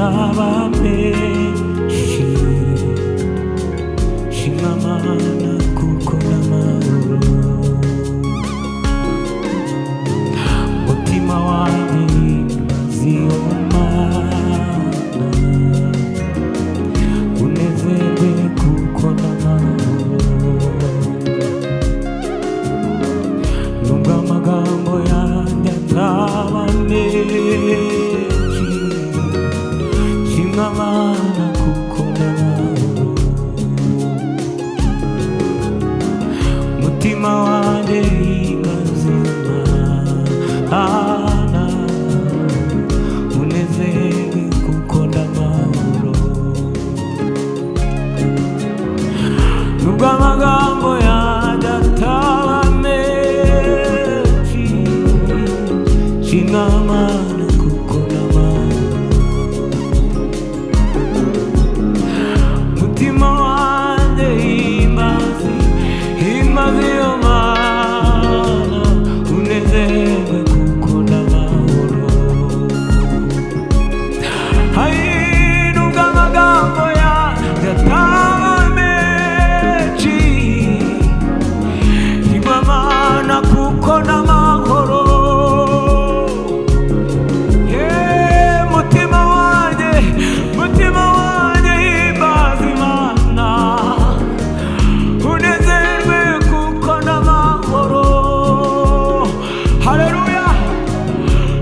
ataba menshi, shima Mana kuko n'amahoro. Mutima wanjye himbaza iyo Mana, unezerwe kuko n'amahoro. Nubwo amagambo yanjye ataba menshi, shima Mana kuko n'amahoro. Mutima wanjye himbaza Imana, unezerwe kuko n'amahoro. Nubwo amagambo yanjye ataba menshi, shima Mana kuko n'amahoro. Mutima wanjye himbaza, himbaza iyo Mana, unezerwe kuko n'amahoro. Hai, nubwo amagambo yanjye ataba menshi, shima Mana kuko n'amahoro. Yeah, mutima wanjye, mutima wanjye himbaza Imana, unezerwe kuko n'amahoro. Haleluya.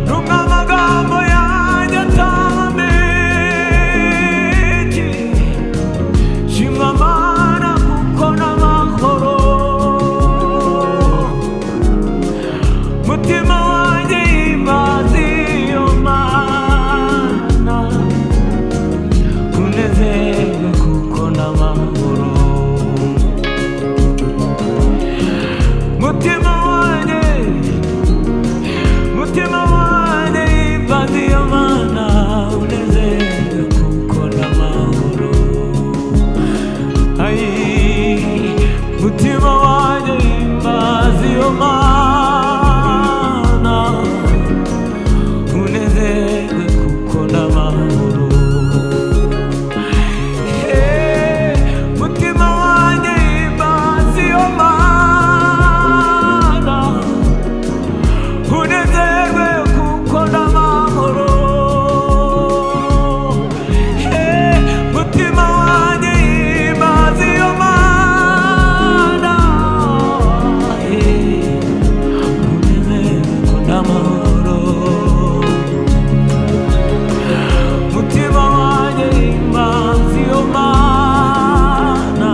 Nubwo amagambo yanjye ataba menshi, shima Mana kuko n'amahoro. Mutima wanjye himbaza iyo Mana, unezerwe kuko n'amahoro. Mutima wanjye, mutima wanjye himbaza iyo Mana, unezerwe kuko n'amahoro. Ai, mutima wanjye himbaza iyo Mana, unezerwe kuko n'amahoro. Hey, mutima wanjye himbaza iyo Mana, unezerwe kuko n'amahoro. Hey, mutima wanjye himbaza iyo Mana, hey, unezerwe kuko n'amahoro. Mutima wanjye himbaza iyo Mana,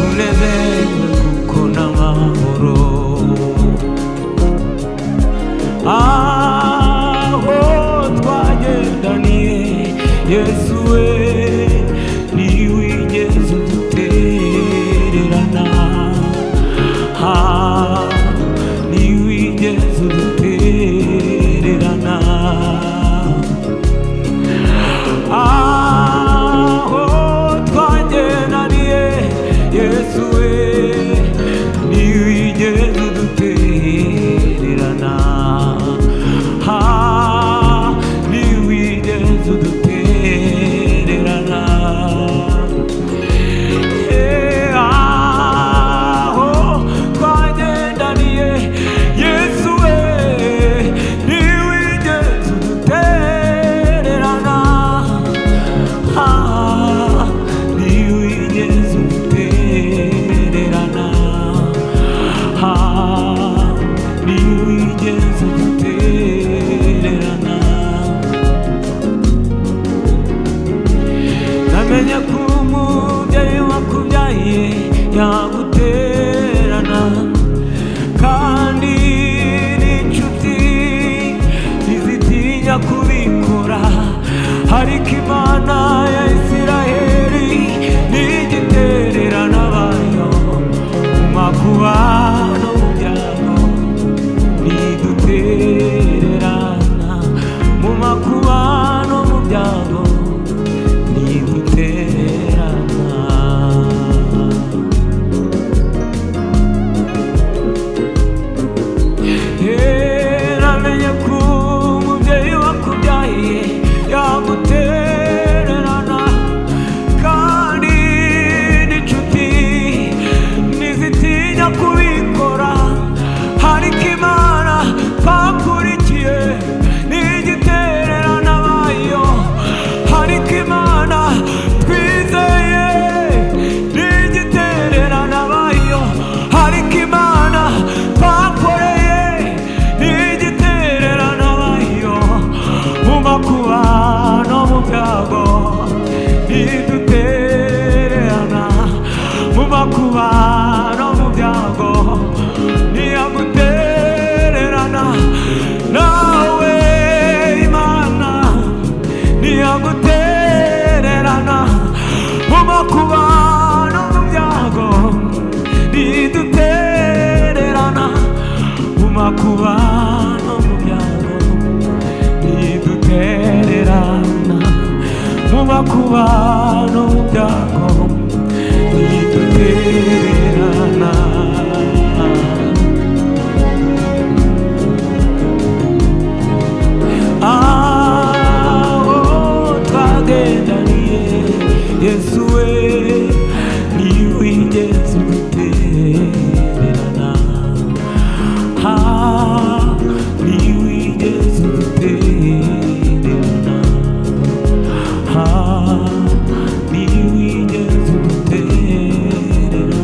unezerwe kuko n'amahoro. Aho twagendaniye Yesu we, ntiwigeze udutererana. Ha, ntiwigeze udutererana. Aho twagendaniye Yesu we, ntiwigeze udutererana. Ha, ntiwigeze udutererana. Eh, aho twagendaniye Yesu we, ntiwigeze udutererana. Ah, ntiwigeze udutererana. Ah, ntiwigeze udutererana. Namenye ko umubyeyi wakubyaye yaguterana, kandi n'inshuti ntizitinya kubikora, ariko Imana ya Isiraheli ntigitererana abayo mu makuba no mu byago. Ntidutererana mu makuba no mu byago, ntidutererana. Namenye ko umubyeyi wakubyaye makuba no mu byago ntidutererana, mu makuba no mu byago ntidutererana. Aho twagendaniye Yesu we, ntiwigeze udutererana. Ha, ntiwigeze udutererana. Ha, ntiwigeze udutererana.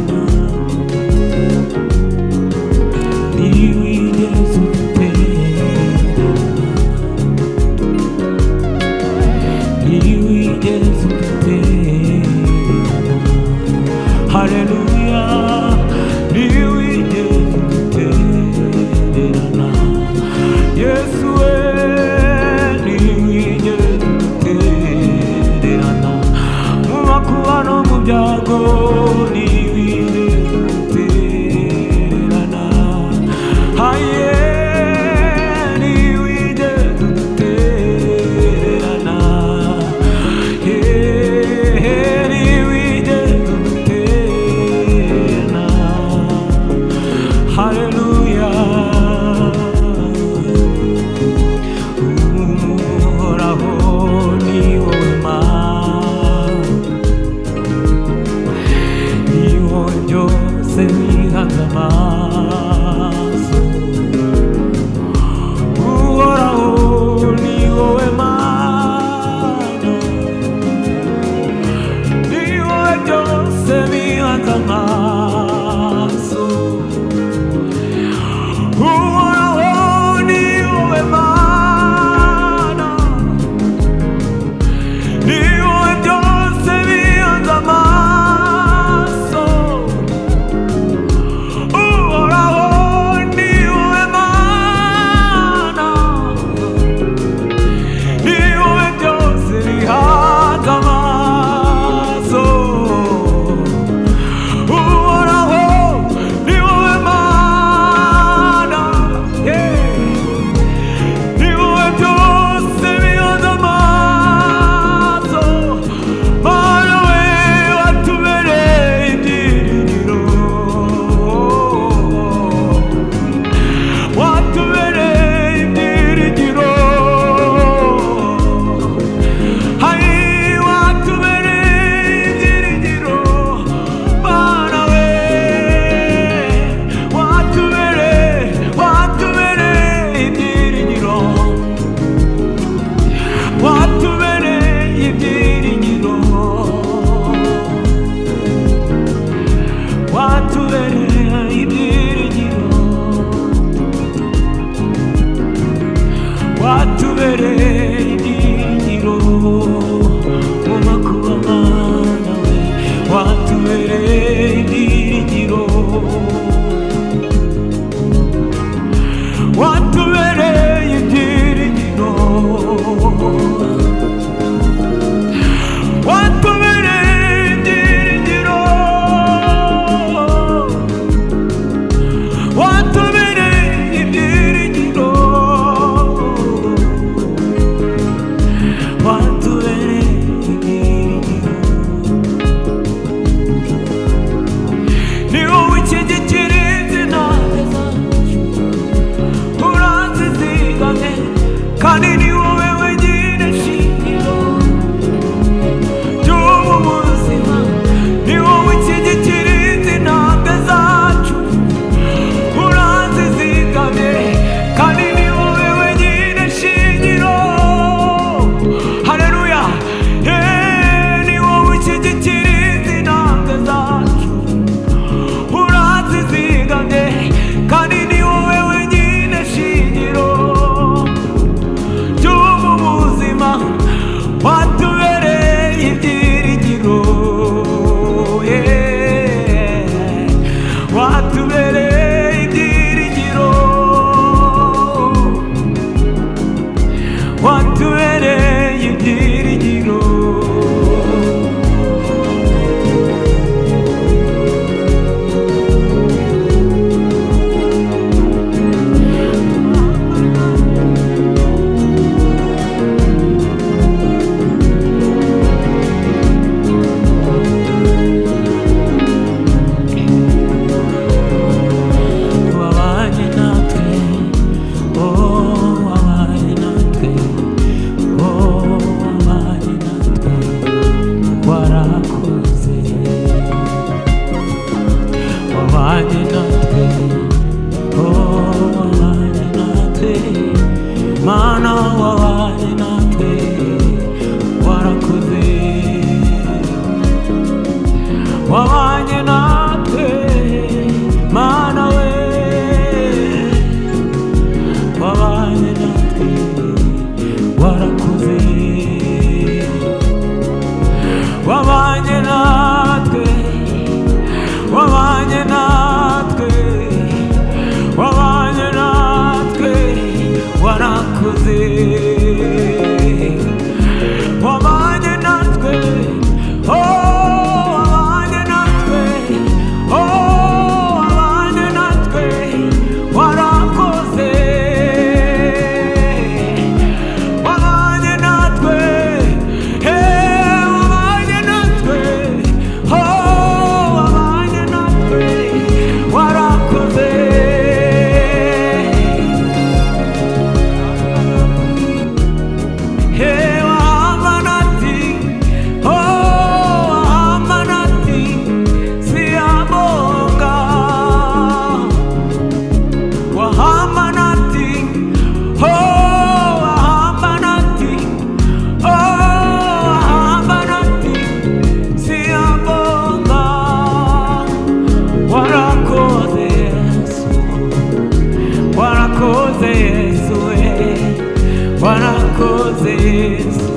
Warakoze Yesu,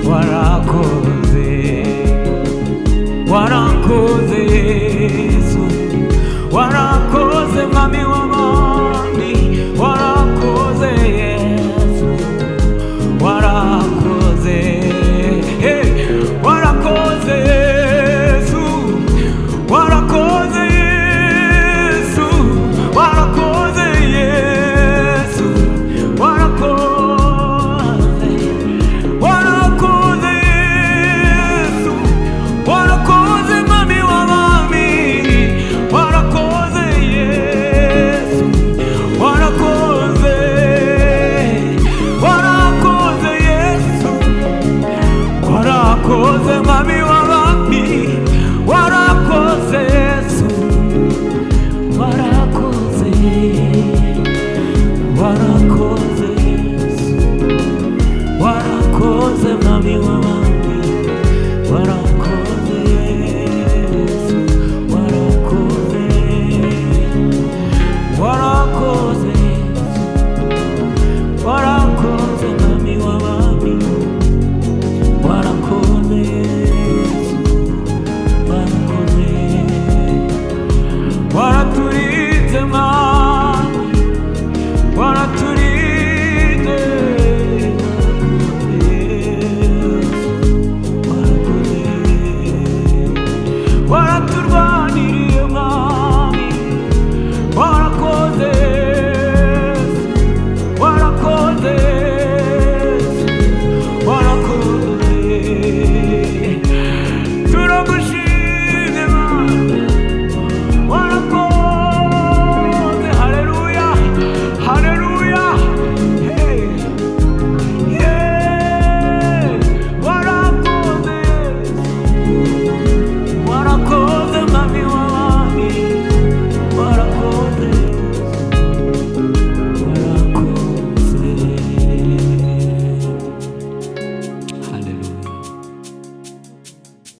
warakoze, warakoze Yesu, warakoze, Mwami w'abami.